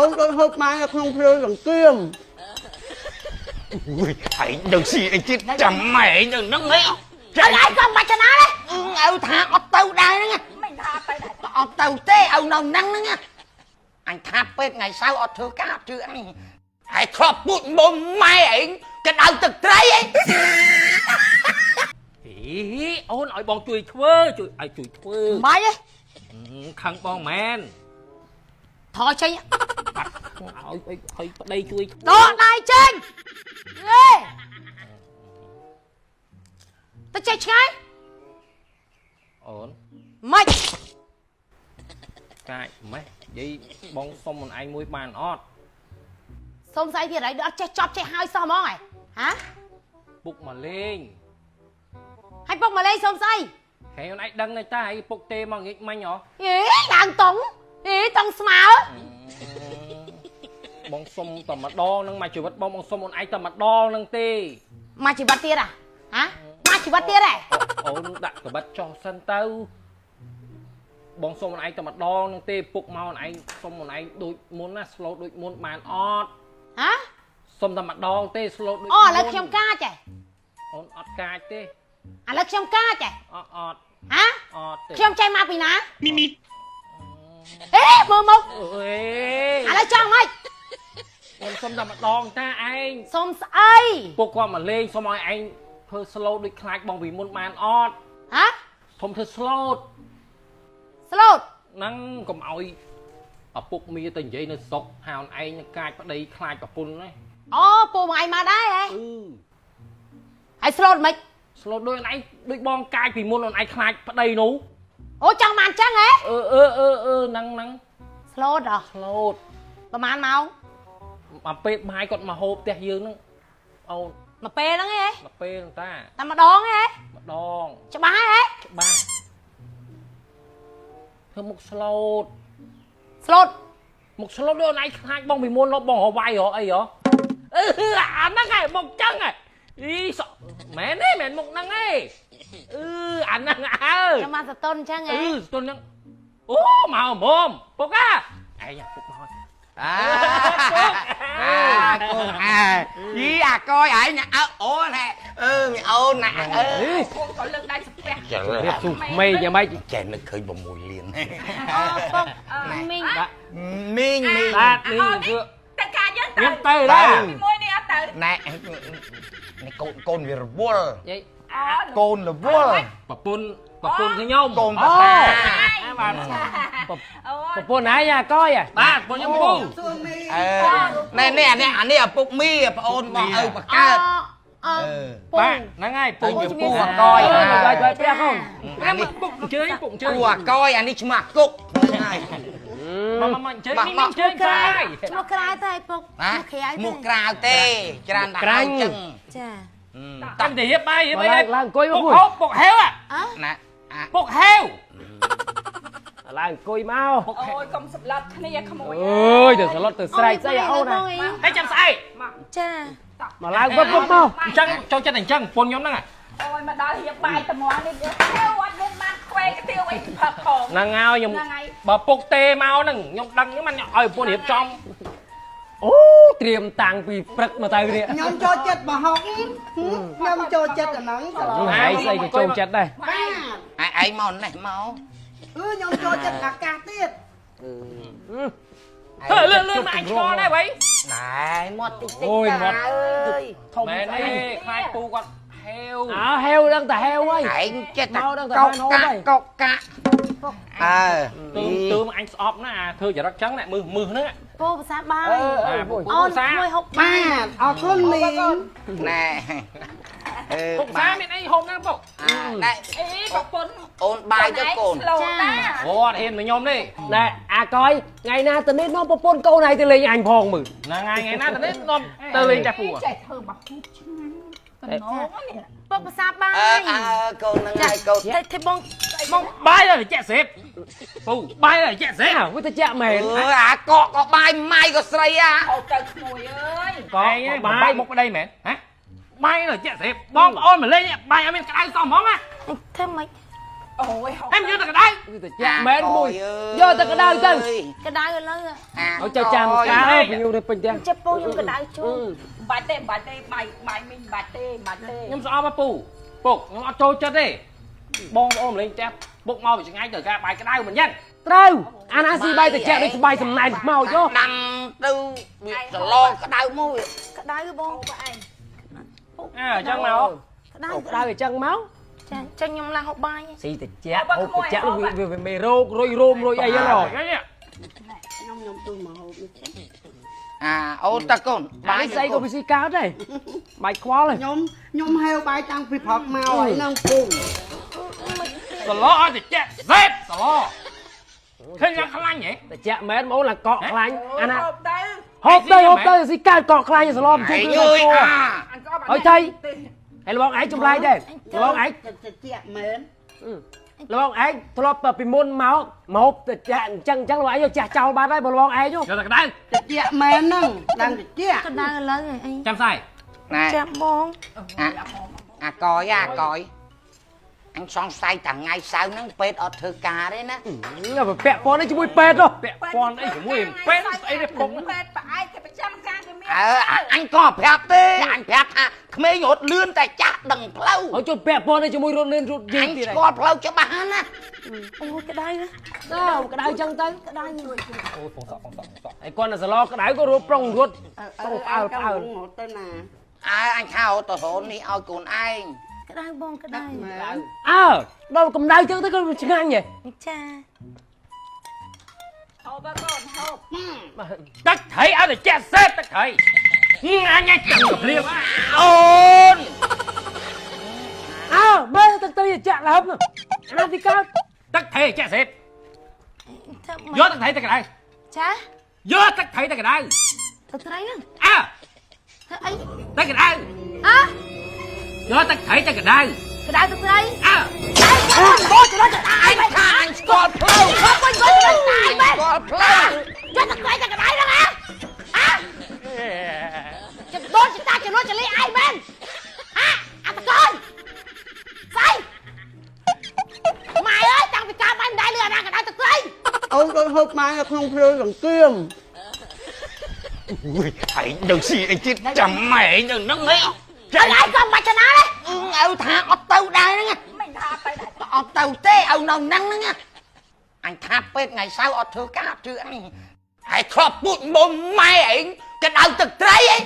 អូនដូចហូបបាយនៅក្នុងភ្លើងសង្គ្រាម ឯងដឹងស៊ីអីទៀតចាំម៉ែឯងនៅហ្នឹងហី អើឯងក៏មិនបាច់ទៅណាទេ ឪថាអត់ទៅដែរហ្នឹង មិនថាទៅដែរ អត់ទៅទេឪនៅហ្នឹងហ្នឹងអញថាពេទ្យថ្ងៃសៅរ៍អត់ធ្វើការអត់ជឿអញហើយធ្លាប់ពូជមុំម៉ែឯងកដៅទឹកត្រីឯង អីអូនឲ្យបងជួយធ្វើជួយឲ្យជួយធ្វើ មិនបាច់ទេ ខឹងបងមែន ថយចេញ បាត់ឲ្យឲ្យប្តីជួយធ្វើ ដកដៃចេញអេទៅចេញឆ្ងាយ អូន ម៉េច កាចម៉េះនិយាយបងសុំអូនឯងមួយបានអត់ សុំស្អីទៀតហើយអត់ចេះចប់ចេះហើយសោះហ្មងហ៎ហា ពុកមកលេង ហើយពុកមកលេងសុំស្អី ហេអូនឯងដឹងទេតាអីពុកទេមកងាកមាញ់ហ៎ អេឡើងតុងអេតុងស្មើ បងសុំតែម្ដងនឹងមកជីវិតបងបងសុំអូនឯងតែម្ដងនឹងទេ មកជីវិតទៀតហ៎ហាមកជីវិតទៀតហ៎ អូនដាក់កបិតចោះសិនទៅបងសុំអូនឯងតែម្ដងនឹងទេពុកមកអូនឯងសុំអូនឯងដូចមុនណា slow ដូចមុនបានអត់ ហា សុំតែម្ដងទេ slow ដូច អូឥឡូវខ្ញុំកាចហ៎ អូនអត់កាចទេ ឥឡូវខ្ញុំកាចហ៎ អត់អត់ ហា អត់ទេ ខ្ញុំចេះមកពីណាមីមីអេមើលមក អេ ឥឡូវចង់ម៉េច អូនសុំតែម្ដងតាឯង សុំស្អី ពុកគាត់មកលេងសុំឲ្យឯងធ្វើ slow ដូចខ្លាចបងពីមុនបានអត់ ហា សុំធ្វើ slow ស្លូត ហ្នឹងកុំឲ្យឪពុកមាទៅនិយាយនៅស្រុកហៅឯងកាចប្តីខ្លាចប្រពន្ធណា អូពូមួយឯងមកដែរហ៎ អឺ ហើយស្លូតម៉េច slow ដូចឯងដូចបងកាចពីមុនអូនឯងខ្លាចប្តីនោះ អូចង់បានចឹងហ៎ អឺអឺអឺអឺហ្នឹងហ្នឹង ស្លូតហ៎ slow ប្រហែលម៉ោង មកពេលបាយគាត់មកហូបផ្ទះយើងហ្នឹងអូន មួយពេលហ្នឹងឯង មកពេលហ្នឹងតា តែម្ដងឯង ម្ដង ច្បាស់ហ៎ ច្បាស់ធ្វើមុខ slow ស្លូត មុខ slow ដូចអូនឯងខ្លាចបងពីមុននោះបងរកវាយរកអីហ៎អឺអាហ្នឹងឯងមុខចឹងឯងអីសក់មែនទេមែនមុខហ្នឹងឯងអឺអាហ្នឹងអើ ចាំបានសតុនចឹងហ៎ អឺស្ទុនហ្នឹងអូមកមុំពុកអាឯងពុកមក អាអាកូនអាយីអាកយឯងអើអូនហែអឺមីអូនណាអឺ កូនក៏លើកដៃសំពះ រៀបស៊ូក្មេងយ៉ាងម៉េច ចេះនឹកឃើញ6លាន អូពុកមីង មីងមីង បាទនេះគឺ តែការយើងទៅ ខ្ញុំទៅដែរ មួយនេះអត់ទៅ ណែនេះកូនកូនវារវល់ យាយ អូ កូនរវល់ ប្រពន្ធប្រពន្ធខ្ញុំ កូនប្រសា បាទ អូយ ប្រពន្ធឯងអាកយ បាទប្រពន្ធខ្ញុំពូ សួរមី អឺណែនេះអានេះអានេះឪពុកមីប្អូនរបស់ឪបកើត អឺពូ បាទហ្នឹងហើយពូ ទៅជាពូអាកយ បាយបាយព្រះកូន ព្រះពុកអញ្ជើញពុកអញ្ជើញ ពូអាកយអានេះឈ្មោះអាគុកហ្នឹងហើយ មកមកអញ្ជើញនេះអញ្ជើញក្រៅ ឈ្មោះក្រៅតែពុក ណា ឈ្មោះក្រៅ ឈ្មោះក្រៅទេច្រើនតែហើយចឹង ចា តាមទៅរៀបបាយរៀបអី ឡើងឡើងអង្គុយមក ពុកហូបពុកហេវ អើ ណាអា ពុកហេវ ឡើងអង្គុយមក ពុកហេវ អូយកុំសម្លុតគ្នាក្មួយ អើយទៅសឡុតទៅស្រែកស្អីអូនណា ហើយចាំស្អែក ចា មកឡើងវឹបវឹបមក អញ្ចឹងចូលចិត្តអញ្ចឹងប្រពន្ធខ្ញុំហ្នឹង អូយមកដល់រៀបបាយតំងនេះទៅអត់មានបានខ្វែកទៀវអីផឹកផង ហ្នឹងហើយខ្ញុំបើពុកទេមកហ្នឹងខ្ញុំដឹងហ្នឹងមិនឲ្យប្រពន្ធរៀបចំ អូត្រៀមតាំងពីព្រឹកមកទៅនេះ ខ្ញុំចូលចិត្តបោះហុកខ្ញុំចូលចិត្តអាហ្នឹងស្លូត ឯងស្អីក៏ចូលចិត្តដែរ បាទ ឯងមកនេះមក អឺខ្ញុំចូលចិត្តអាកាសទៀត ធ្វើលឿនលឿនមកអញឆ្ងល់ដែរវ៉ៃ ណែមាត់តិចតិច អូយមាត់ អើយ ធំ មែនទេខ្លាចពូគាត់ហេវ អើហេវដឹងតែហេវហើយ ឯងចេះតែ មកដឹងតែ កក បានហូប កា ហើយ កកកាអើ ទើទើអញស្អប់ណាធ្វើចរិតចឹងណាមើសមើសហ្នឹង ពូភាសាបាយ អូ អូន សា មួយហូបបាយ បាទអរគុណមីង ណែអឺ ពុកសាមានអីហូបហ្នឹងពុក អាណែ អីប្រពន្ធ អូនបាយទៅកូន ស្លូតណា អូអត់ហ៊ានមកខ្ញុំទេ ណែអាកយថ្ងៃណាទៅនេះនាំប្រពន្ធកូនឯងទៅលេងអញផងមើល ហ្នឹងហើយថ្ងៃណាទៅនេះនាំទៅលេងចាស់ពូ ចេះធ្វើមកហូបឆ្ងាញ់តំណងនេះ ពុកភាសាបា អើ យ អើកូនហ្នឹងហើយកូន តែទេបងបង បាយដល់ចាក់សេបពូបាយដល់ចាក់សេប អាវាទៅចាក់មែន អឺអាកកក៏បាយម៉ាយក៏ស្រីអា ហូបទៅក្មួយអើយ កបាយមុខប្តីមែនហ៎បាយដល់ចាក់សេបបងប្អូនមកលេងបាយអត់មានក្តៅសោះហ្មងណា ធ្វើម៉េច អូយហូប ហែមយើងទៅក្តៅ គឺតិចមែនមួយយកតែក្តៅទៅ ក្តៅឥឡូវ ឲ្យចៅចាំកាភ្ញៀវនេះពេញផ្ទះ ចិត្តពូខ្ញុំក្តៅជូន បាច់ទេបាច់ទេបាយបាយមីងបាច់ទេបាច់ទេ ខ្ញុំស្អប់ហ៎ពូពុកខ្ញុំអត់ចូលចិត្តទេបងប្អូនលេងផ្ទះពុកមកពីឆ្ងាយត្រូវការបាយក្តៅមិនចឹង ត្រូវអាណាស៊ីបាយតិចដូចបាយសំណែនខ្មោចយោ ដាំទៅវាសឡក្តៅមួយ ក្តៅបង ហូបឯង អើអញ្ចឹងមក ក្តៅ ក្តៅអញ្ចឹងមក ចាចឹងខ្ញុំឡើងហូបបាយ ស៊ីតិចហូបតិចវាវាមេរោគរុយរោមរុយអីហ្នឹង នេះ ខ្ញុំខ្ញុំទូមកហូបនេះចេះ អាអូនតាកូន បាយស្អីក៏វាស៊ីកើតដែរបាយខ្វល់ទេ ខ្ញុំខ្ញុំហេវបាយតាំងពីព្រឹកមកហើយនឹងពូ សឡឲ្យតិចសេតសឡឃើញយ៉ាងខ្លាញ់ហ៎ តិចមែនបងឡាកក់ខ្លាញ់អាណា ហូបទៅ ហូបទៅហូបទៅស៊ីកើតកក់ខ្លាញ់សឡំជុំ ឯង គឺ អើយអា ហើយថៃហើយលបងឯងចម្លែកដែរលបងឯង តិចមែន លបងឯងធ្លាប់ពីមុនមកមកតិចអញ្ចឹងអញ្ចឹងលបងឯងយកចាស់ចោលបាត់ហើយបើលបងឯង យកតែក្តៅ តិចមែនហ្នឹងដឹងតិច ក្តៅឥឡូវអី ចាំស្អី ណែ ចាំបង អាអាកយអាកយអញសង្ស័យតែថ្ងៃសៅរ៍ហ្នឹងពេទ្យអត់ធ្វើការទេណា ពាក់ព័ន្ធនេះជាមួយពេទ្យនោះ ពាក់ព័ន្ធអីជាមួយពេទ្យស្អីទេពុក ពេទ្យផ្អែកគេប្រចាំការគេមាន អើអញក៏ប្រាប់ទេអញប្រាប់ថាក្មេងរត់លឿនតែចាស់ដឹងផ្លូវ ហើយចូលពាក់ព័ន្ធនេះជាមួយរត់លឿនរត់យឺ អញ តទៀត ស្គាល់ផ្លូវច្បាស់ណាស់ អូក្តៅ អើក្តៅអញ្ចឹងទៅ ក្តៅ អូពងសក់ពងសក់ពងសក់ ហើយគាត់នៅសឡក្តៅក៏រត់ប្រុងរត់ប្រុងផ្អើលផ្អើល ទៅណា អើអញថាអូទៅរននេះឲ្យកូនឯង ក្តៅបងក្តៅ មែន អើដល់កម្ដៅអញ្ចឹងទៅក៏ឆ្ងាញ់ហ៎ ចា ហូបកូនហូប ទឹកត្រីឲ្យតិចសេតទឹកត្រីអញញ៉ាំចាំភ្លាម អូន អើមើលទឹកត្រីចាក់ឡើងអាណាទីកើត ទឹកត្រីតិចសេត ធ្វើម៉េ យកទឹកត្រីទៅក្តៅ ចា យកទឹកត្រីទៅក្តៅ ទៅត្រីហ្នឹង អើ ធ្វើអី ទឹកក្តៅ អើ យកទឹកត្រីទៅក្តៅ ក្តៅទៅត្រី អើ បងទៅដល់ អញថាអញស្គាល់ផ្លូវ បងទៅដល់តាយមែន ស្គាល់ផ្លូវ យកទឹកត្រីទៅក្តៅហ្នឹងហ៎អើចាំដូនចតាចលចលីឯងមែនអើអាតកូនស្អីម៉ែអើយតាំងពីកាលបានដែរលឺអាណាក្តៅទឹកត្រី អូនដូចហូបបាយនៅក្នុងភ្លើងសង្គ្រាម ឯងនៅស៊ីអីទៀតចាំម៉ែឯងនៅហ្នឹងហី អើឯងក៏មិនបាច់ទៅណាទេ អឺឪថាអត់ទៅដែរហ្នឹង មិនថាទៅដែរ អត់ទៅទេឪនៅហ្នឹងហ្នឹងអញថាពេទ្យថ្ងៃសៅរ៍អត់ធ្វើការអត់ជឿអញហើយធ្លាប់ពូជមុំម៉ែឯងក្តៅទឹកត្រីឯង